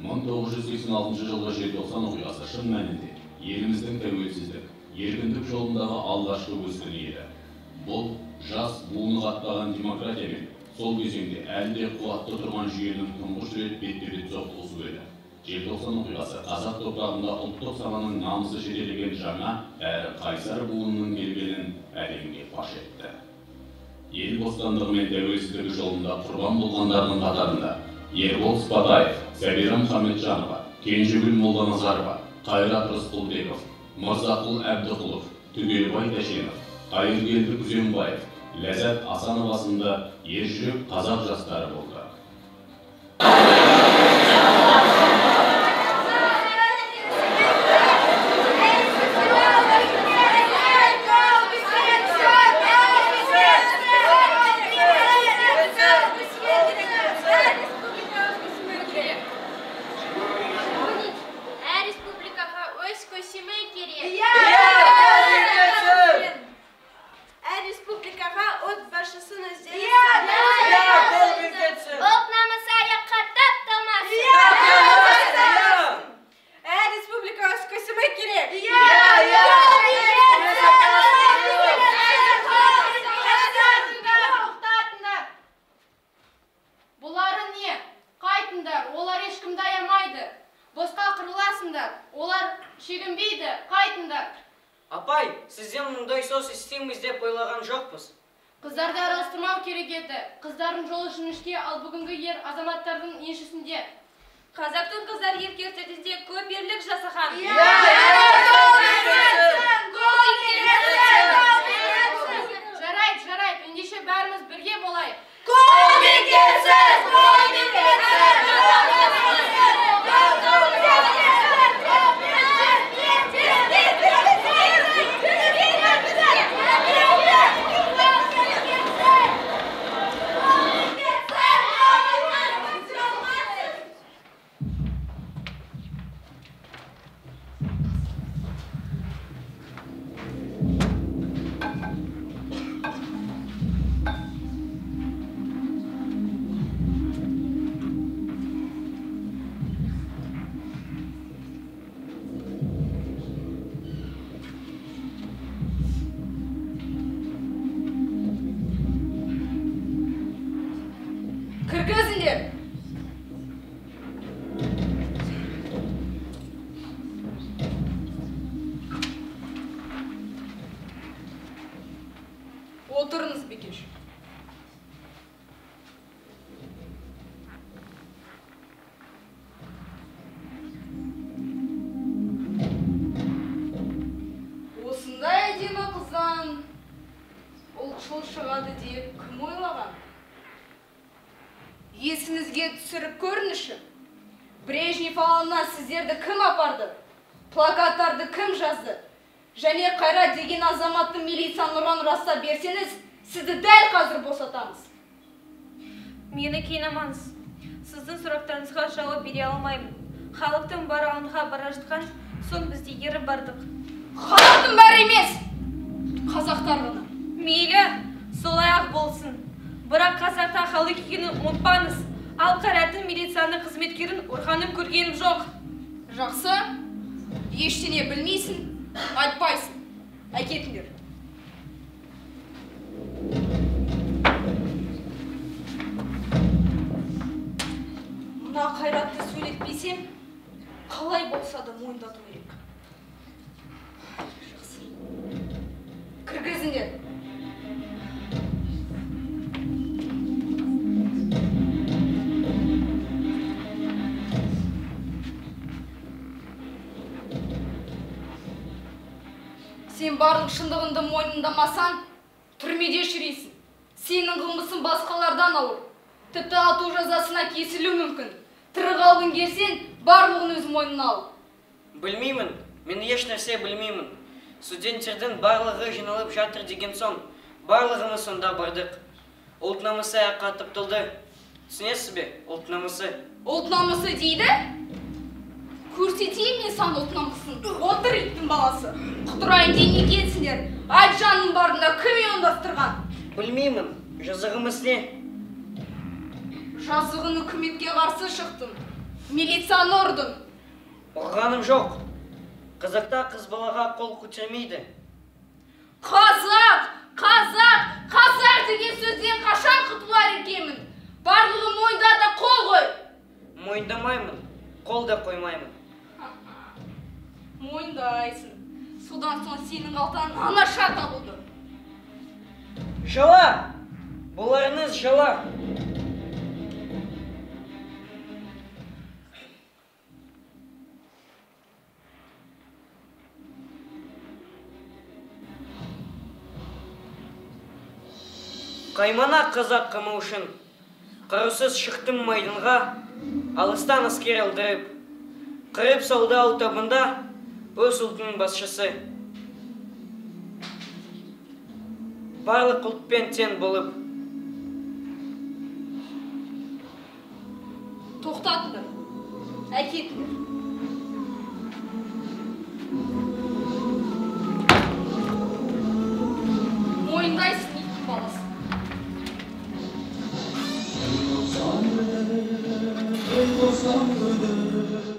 1986 жылғы желтоқсан оқиғасы шын мәнінде еліміздің тәуелсіздік, еркіндік жолындағы алғашқы өскіні еді. Бұл жас буыны қатпаған демократия мен сол кезеңде әлі де қуатты тұрған жүйенің тұңғыш рет бетпе-бет соқтығысуы еді. Желтоқсан оқиғасы қазақ топырағында ұлттық сананың намысы жетелеген жаңа әрі қайсар буынның келгенін әлемге паш етті. Ел бостандығы мен тәуелсіздігі жолында құрбан болғандардың қатарында Ербол Сыпатаев, Сәбира Мұхамеджанова, Кенжегүл Молданазарова, Қайрат Рысқұлбеков, Мырзақұл Әбдіқұлов, Түгелбай Тәшенов, Қайыргелді Күзембаев, Ләззат Асанова сынды ержүрек қазақ жастары болды. Апай, сізден мұндай сөз естиміз деп ойлаған жоқпыз. Қыздарды араластырмау керек еді. Қыздардың жолы жіңішке, ал бүгінгі ер азаматтардың еншісінде. Қазақтың қыздары еркек ертесінде көп ерлік жасаған. Жарайды, жарайды, ендеше бәріміз бірге болайық. Кіргізіңдер! Отырыңыз, Бекеш. Осындай әдемі қыздан ұлтшыл шығады деп кім ойлаған? Есіңізге түсіріп көріңізші. Брежнев алаңына сіздерді кім апарды? Плакаттарды кім жазды? Және Қайрат деген азаматты милицияны ұрғанын растап берсеңіз, сізді дәл қазір босатамыз. Мені қинамаңыз. Сіздің сұрақтарыңызға жауап бере алмаймын. Халықтың бәрі алаңға бара жатқан соң біз де еріп бардық. Халықтың бәрі емес, қазақтар ғана. Мейлі, солай-ақ болсын. Бірақ қазақта халық екенін ұмытпаңыз. Ал Қайраттың милицияның қызметкерін ұрғанын көргенім жоқ. Жақсы, ештеңе білмейсің, айтпайсың. Әкетіңдер. Мына Қайратты сөйлетпесем, қалай болса да мойындату керек. Жақсы. Кіргізіңдер. Сен барлық шындығыңды мойындамасаң, түрмеде шірисің. Сенің қылмысың басқалардан ауыр. Тіпті ату жазасына кесілу мүмкін. Тірі қалғың келсең, барлығын өз мойныңа ал. Білмеймін, мен еш нәрсе білмеймін. Студенттердің барлығы жиналып жатыр деген соң, барлығымыз сонда бардық. Ұлт намысы аяққа тапталды. Түсінесіз бе, ұлт намысы? Ұлт намысы дейді? Көрсетейін мен саған ұлт намысын. Отыр иттің баласы. Құтырайын дейін екенсіңдер. Айт жанның барында кім ұйымдастырған? Білмеймін. Жазығымыз не? Жазығын үкіметке қарсы шықтың. Милицияны ұрдың. Ұрғаным жоқ. Қазақта қыз балаға қол көтермейді. Қазақ, қазақ, қазақ деген сөзден қашан құтылар екенмін? Барлығы мойында да қол қой. Мойындамаймын, қол да қоймаймын. Мойындайсың. Содан соң сенің қалтаңнан анаша табылды. Жала! Бұларыңыз жала! Қаймана қазақ қамы үшін қарусыз шықтым майданға, алыстан әскер алдырып, қырып салды ау табында өз ұлтының басшысы. Барлық ұлтпен тең болып. Тоқтатыңдар, әкетіңдер. Мойындайсың иттің баласы. El 91.